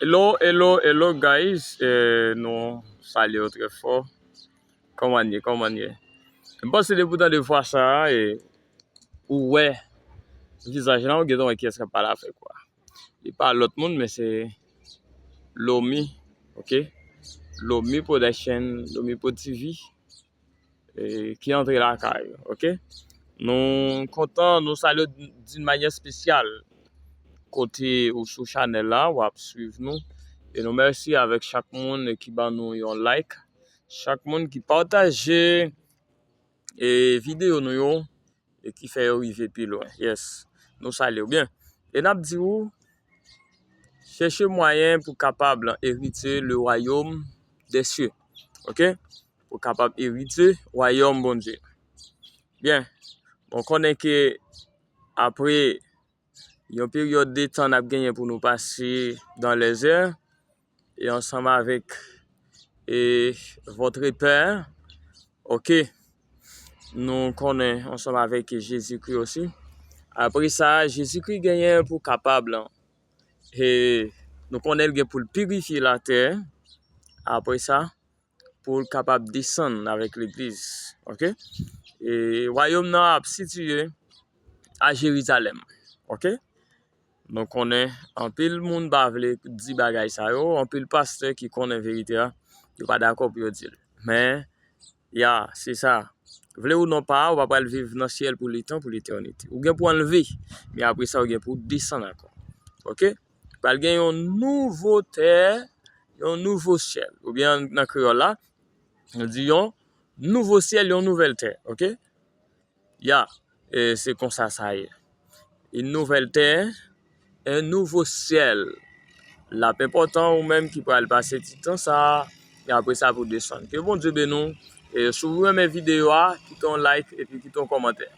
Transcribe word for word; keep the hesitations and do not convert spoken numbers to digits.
Hello, hello, hello, guys. Eh, nou salye w trè fò. Kòman ye, kòman ye? M panse depi w tande vwa sa a, eh, ou wè vizaj la, ou gentan wè kiyès k ap pale avèk ou a. Li pa lòt moun, men se Lomi, ok? Lomi Production, Lomi Pro T V, eh, ki antre lakay, ok? Nou kontan, nou salye w d'une manière spéciale. Kote ou sou chanèl la, w ap swiv nou. E nou mèsi avèk chak moun ki ban nou yon like, chak moun ki pataje, eh, videyo nou yo, e ki fè yo rive pi lwen. Yes. Nou salye w byen. E n ap di w, chèche mwayen pou kapab eritye le royaume des cieux. Ok? Pou kapab eritye wayòm Bondye. Byen. Bon, konnen ke apre yon peryòd de tan n ap genyen pou nou pase dans les airs, e ansanm avèk, e, votre père, ok, nou konnen ansanm avèk Jezikri osi. Apre sa, Jezikri genyen pou kapab, e, nou konnen l gen pou l pirifye latè. Apre sa, pou l kapab desann avèk legliz, ok? E wayòm nan ap sitiye a Jerizalèm, ok? Nou konnen anpil moun pa vle di bagay sa yo, anpil pastè ki konnen verite a, yo pa dakò pou yo di l. Men, ya, se sa. Vle ou non pa, ou pa pral viv nan syèl pou letan, pou letènite. Ou gen pou anlve, men apre sa, ou gen pou desann ankò. Ok? Pral gen yon nouvo tè, yon nouvo syèl. Oubyen nan kreyòl la, nou di yon nouvo syèl, yon nouvèl tè. Ok? Ya, e se konsa sa ye. Une nouvelle terre, un nouveau ciel. L ap enpòtan ou menm ki pral pase ti tan sa a, e apre sa pou desann. Ke Bondye beni w. E si w renmen videyo a, kite yon like epi kite yon kòmantè.